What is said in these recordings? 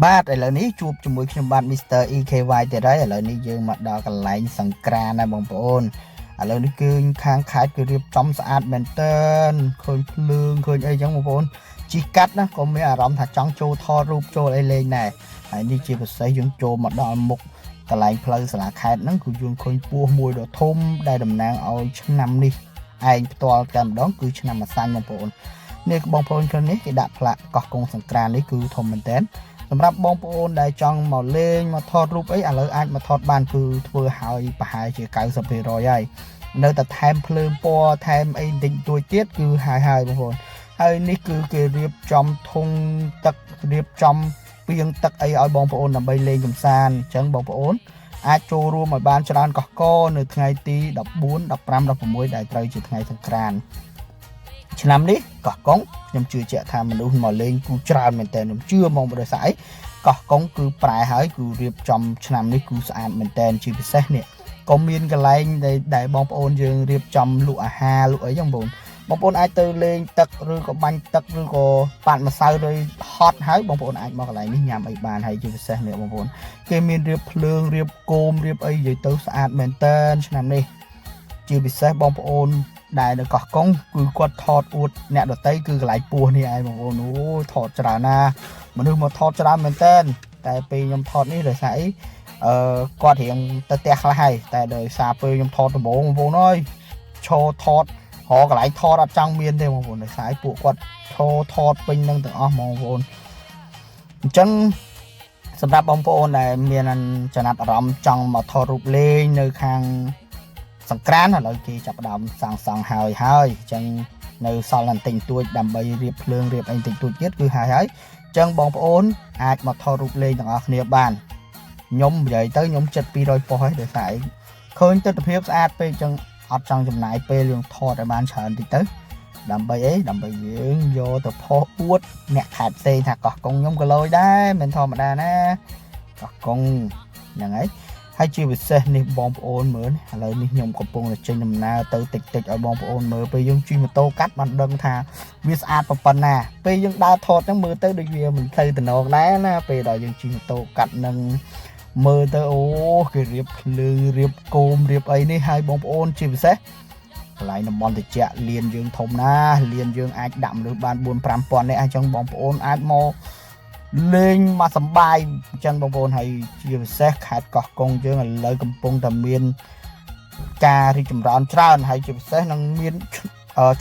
បាទឥឡូវនេះជួបជាមួយខ្ញុំបាទ Mr. EKY ទៀតហើយឥឡូវនេះយើងមកដល់កន្លែងសង្ក្រានហើយបងប្អូនឥឡូវនេះគឺខាងខេត្តគឺរៀបចំស្អាតមែនទែនឃើញភ្លើងឃើញអីចឹងបងប្អូនជិះកាត់ណាក៏មានអារម្មណ៍ថាចង់ចូលថតរូបចូលអីលេងដែរហើយនេះជាពិសេសយើងចូលមកដល់មុខកន្លែងផ្លូវសាលាខេត្តហ្នឹងគឺយើងឃើញពស់មួយដ៏ធំដែលតំណាងឲ្យឆ្នាំនេះឯងផ្ទាល់តែម្ដងគឺឆ្នាំម្សាញ់បងប្អូននេះបងប្អូនឃើញនេះគេដាក់ផ្លាកកោះកុងសង្ក្រាននេះគឺធំមែនទែន សម្រាប់បងប្អូនដែលចង់មកលេងមកថតរូបអីឥឡូវអាចមកថតបានគឺធ្វើឲ្យប្រហែលជា90%ហើយនៅតែថែមភ្លើងពណ៌ថែមអីបន្តិចបន្តួចទៀតគឺហើយហើយបងប្អូនហើយនេះគឺគេរៀបចំធុងទឹករៀបចំពាងទឹកអីឲ្យបងប្អូនដើម្បីលេងកម្សាន្តអញ្ចឹងបងប្អូនអាចចូលរួមឲ្យបានច្រើនកុះករនៅថ្ងៃទី14 15 16ដែលត្រូវជាថ្ងៃសង្ក្រាន្ត ឆ្នាំនេះកោះកុងខ្ញុំជឿជាក់ថាមនុស្សមកលេងគូច្រើនមែនតើខ្ញុំជឿហ្មងបរិស័យកោះកុងគឺប្រែហើយគឺរៀបចំឆ្នាំនេះគឺស្អាតមែនតើជាពិសេសនេះក៏មានកន្លែងដែលដែលបងប្អូនយើងរៀបចំលក់អាហារលក់អីចឹងបងបងប្អូនអាចទៅលេងទឹកឬក៏បាញ់ទឹកឬក៏ប៉ាត់ម្សៅឬហត់ហើយបងប្អូនអាចមកកន្លែងនេះញ៉ាំអីបានហើយជាពិសេសនេះបងប្អូនគេមានរៀបភ្លើងរៀបគោមរៀបអីនិយាយទៅស្អាតមែនតើឆ្នាំនេះ ជាពិសេសបងប្អូនដែលនៅកោះកុងគឺគាត់ថតអួតអ្នកដតីគឺកន្លែងពោះនេះឯងបងប្អូនអូយថតច្រើនណាស់មនុស្សមកថតច្រើនមែនតើតែពេលខ្ញុំថតនេះដោយសារអីអឺគាត់រៀងទៅផ្ទះខ្លះហើយតែដោយសារពេលខ្ញុំថតដំបូងបងប្អូនអើយឈរថតរកកន្លែងថតអត់ចង់មានទេបងប្អូនដោយសារឯពួកគាត់ឈរថតពេញនឹងទាំងអស់ហ្មងបងប្អូនអញ្ចឹងសម្រាប់បងប្អូនដែលមានចំណាប់អារម្មណ៍ចង់មកថតរូបលេងនៅខាង សង្ក្រានឥឡូវគេចាប់ផ្ដើមសាងសង់ហើយហើយអញ្ចឹងនៅសល់តែបន្តិចបន្តួចដើម្បីរៀបភ្លើងរៀបអីបន្តិចបន្តួចទៀតគឺហើយហើយអញ្ចឹងបងប្អូនអាចមកថតរូបលេងទាំងអស់គ្នាបានខ្ញុំនិយាយទៅខ្ញុំចិត្ត200ប៉ុស្តិ៍ហើយដោយសារអីឃើញទស្សនភាពស្អាតពេកអញ្ចឹងអត់ចង់ចំណាយពេលយើងថតឲ្យបានច្រើនតិចទៅដើម្បីអីដើម្បីយើងយកទៅផុសអួតអ្នកខេត្តផ្សេងថាកោះកុងខ្ញុំក៏លយដែរមិនធម្មតាណាកោះកុងហ្នឹងហើយ ហើយជាពិសេសនេះបងប្អូនមើលឥឡូវនេះខ្ញុំកំពុងតែចេញដំណើរទៅតិចតិចឲ្យបងប្អូនមើលពេលយើងជិះម៉ូតូកាត់បានដឹងថាវាស្អាតប៉ុណ្ណាពេលយើងដើរថតហ្នឹងមើលទៅដូចវាមិនទៅតំណងដែរណាពេលដល់យើងជិះម៉ូតូកាត់នឹងមើលទៅអូគេរៀបភ្លឺរៀបគោមរៀបអីនេះហើយបងប្អូនជាពិសេសកន្លែងតំបន់តិចលៀនយើងធំណាស់លៀនយើងអាចដាក់មនុស្សបាន4 5000នាក់អញ្ចឹងបងប្អូនអាចមក លេងមកសំបាយអញ្ចឹងបងប្អូនហើយជាពិសេសខេត្តកោះកុងយើងឥឡូវកំពុងតែមានការរីកចម្រើនច្រើនហើយជាពិសេសនឹងមាន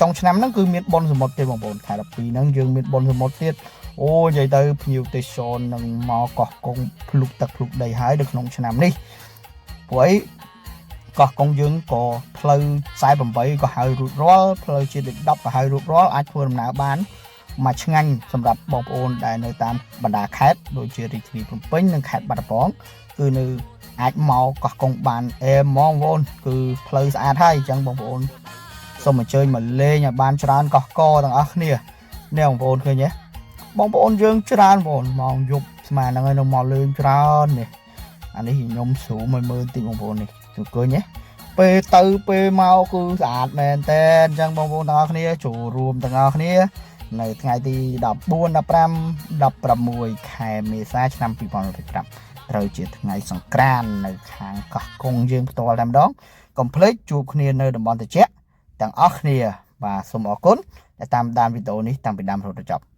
ចុងឆ្នាំហ្នឹងគឺមានបុណ្យសមុទ្រទៀតបងប្អូនខែ12ហ្នឹងយើងមានបុណ្យសមុទ្រទៀតអូនិយាយទៅភ្ញៀវទេសចរនឹងមកកោះកុងភ្លុកទឹកភ្លុកដីហើយនៅក្នុងឆ្នាំនេះព្រោះអីកោះកុងយើងក៏ផ្លូវ48ក៏ហើយរួចរាល់ផ្លូវជាតិលេខ10ក៏ហើយរួចរាល់អាចធ្វើដំណើរបាន មកឆ្ងាញ់សម្រាប់បងប្អូនដែលនៅតាមបណ្ដាខេត្តដូចជារាជធានីភ្នំពេញនិងខេត្តបាត់ដំបងគឺនៅអាចមកកោះកុងបានអែហ្មងបងប្អូនគឺផ្លូវស្អាតហើយអញ្ចឹងបងប្អូនសូមអញ្ជើញមកលេងឲ្យបានច្រើនកោះកទាំងអស់គ្នានេះបងប្អូនឃើញទេបងប្អូនយើងច្រើនបងប្អូនម៉ោងយប់ស្មានហ្នឹងហើយនៅមកលេងច្រើននេះអានេះខ្ញុំស្រូមឲ្យមើលតិចបងប្អូននេះឃើញទេពេលទៅពេលមកគឺស្អាតមែនតើអញ្ចឹងបងប្អូនទាំងអស់គ្នាចូលរួមទាំងអស់គ្នា នៅថ្ងៃទី14 15 16ខែមេសាឆ្នាំ2025ត្រូវជាថ្ងៃសង្ក្រាន្តនៅខាងកោះកុងយើងផ្ទាល់តែម្ដងកុំភ្លេចជួបគ្នានៅតំបន់ត្រជាក់ទាំងអស់គ្នាបាទសូមអរគុណដែលតាមដានវីដេអូនេះតាំងពីដើមរហូតដល់ចប់។